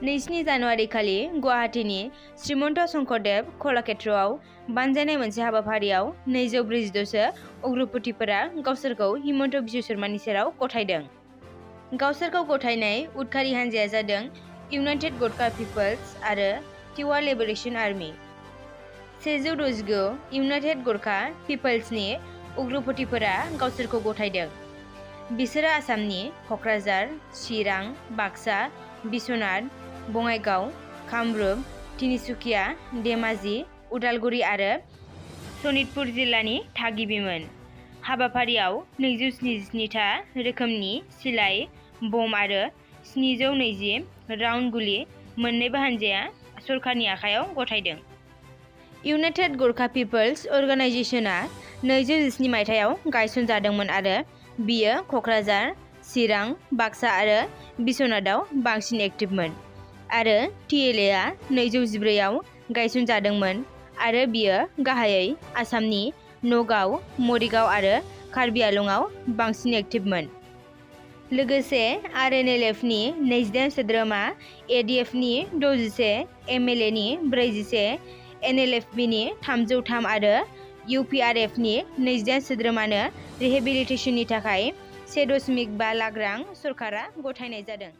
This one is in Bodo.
27 जानुवारि खालि गुवाहाटीनि श्रीमन्त शंकरदेव कलाक्षेत्रआव बानजायनाय मोनसे हाबाफारियाव 246 सो उग्रपतिफोरा गावसोरखौ हिमन्त बिश्व शर्मानि सेराव गथायदों। गावसोरखौ गथायनाय उदखारि हानजाया जादों इउनाइटेड गरखा पिपल्स आरो तिवा लिबारेशन आर्मी। 169 इउनाइटेड गरखा पिपल्सनि उग्रपतिफोरा गावसोरखौ गथायदों। बिसोरो आसामनि क'क्राझार, चिरां, बाक्सा, बिश्वनाथ, बङाइगाव, कामरुप, तिनिसुकिया, धेमाजि, उदालगुरि आरो सनितपुर जिल्लानि थागिबिमोन। हाबाफारियाव 277 था रोखोमनि सिलाइ, बम आरो 720 राउन्ड गुलि मोन्नैबो हानजाया सरकारनि आखायाव गथायदों। इउनाइटेड गरखा पिपल्स अर्गानाइजेशना 217 मायथाइयाव गायसनजादोंमोन आरो बियो क'क्राझार, चिरां, बाक्सा आरो बिश्वनाथआव बांसिन एक्टिभमोन आरो TLA आ 214 आव गायसनजादोंमोन आरो बियो गाहायै आसामनि नगाव, मरिगाव आरो कार्बि आंलंआव बांसिन एक्टिभमोन। लोगोसे RNLF नि 28 सोद्रोमा, ADF नि 61, MLA नि 41, NLFB नि 303 आरो UPRF नि 28 सोद्रोमानो रिहेबिलिटेसननि थाखाय 1.5 लाख रां सरकारा गथायनाय जादों।